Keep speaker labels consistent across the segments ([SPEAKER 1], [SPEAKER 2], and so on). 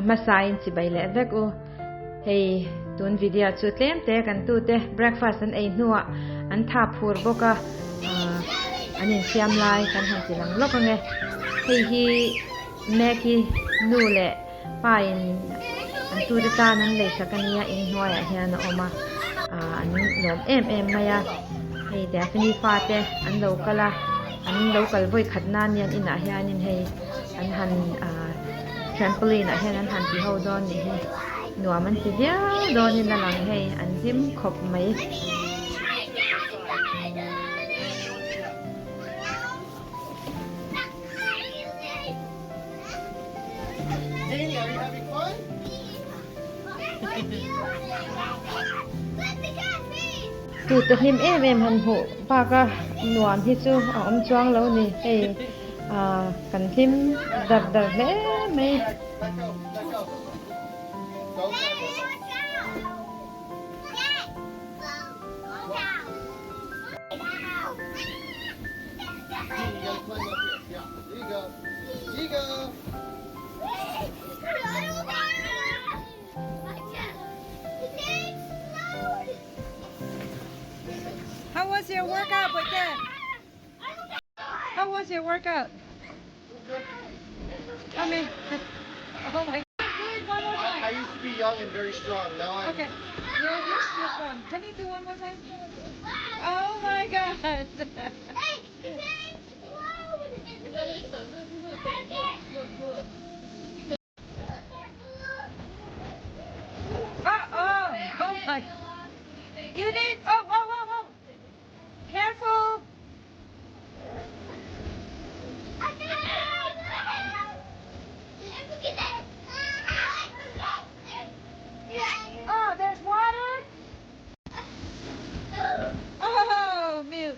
[SPEAKER 1] A hmasa in chibai leh vek u. Hei tun video chu tlem te kan tute breakfast an ei hnuah an tha phur bawk a, an insiam lai kan han ti lang lawk ange. Hei hi Maggie nu leh pa in an tute tan an leisak ania inhnuaiah hian a awm a, an lawm em em mai a. Hei Daphne fate an lo kal a, an lo kal vawi khat nan hian inah hianin hei an han trampoline ah hian an han ti ho dawn nih hi nuam an ti viau dawnin a lang hei an hlim khawp mai. Tute hlim em em han hmuh bak a nuam hi chu a awm chuang lo ni hei ah kan hlim dar dar hle mai. How was your workout, Boyte? How was your workout? Come here. Oh my. One more time.
[SPEAKER 2] I used to be young and very strong. Now I'm.
[SPEAKER 1] Okay. You're, you're still strong. Can you do one more time? Oh my God. Oh, oh, oh my. You need, oh, oh, oh, oh. Careful. Oh, there's water. Oh, milk.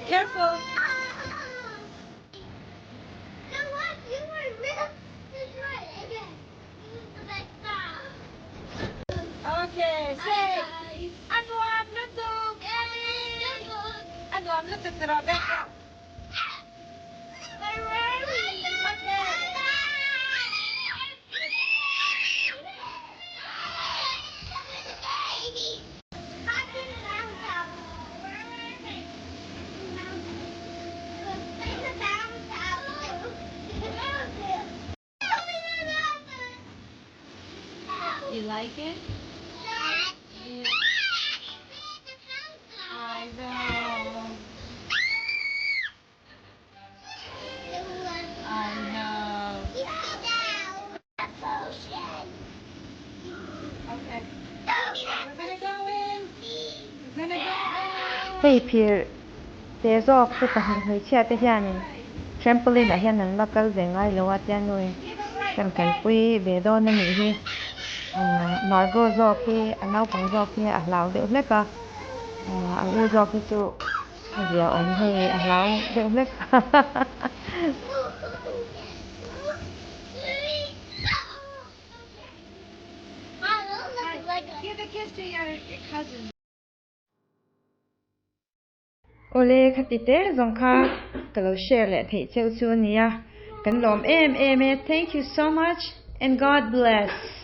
[SPEAKER 1] Careful. Okay, say a nuam lutuk. A nuam lutuk ti rawh bek. You like it? Yeah. I know. I know. Okay. We're gonna go in. We're gonna go in. Hei phir te zawk te pahnih hmeichhia te hianin trampoline ah hian an la kal ve ngai lo a tia nui kan kalpui ve dawn a nih hi Margot zawk hi a naupang zawk hi a hlau deuh hlek a a u zawk hi chu a zia awm hei a hlau deuh hlek Awle khati te zawng kha ka lo share leh theih cheu chu a nia kan lawm em em e thank you so much and God bless.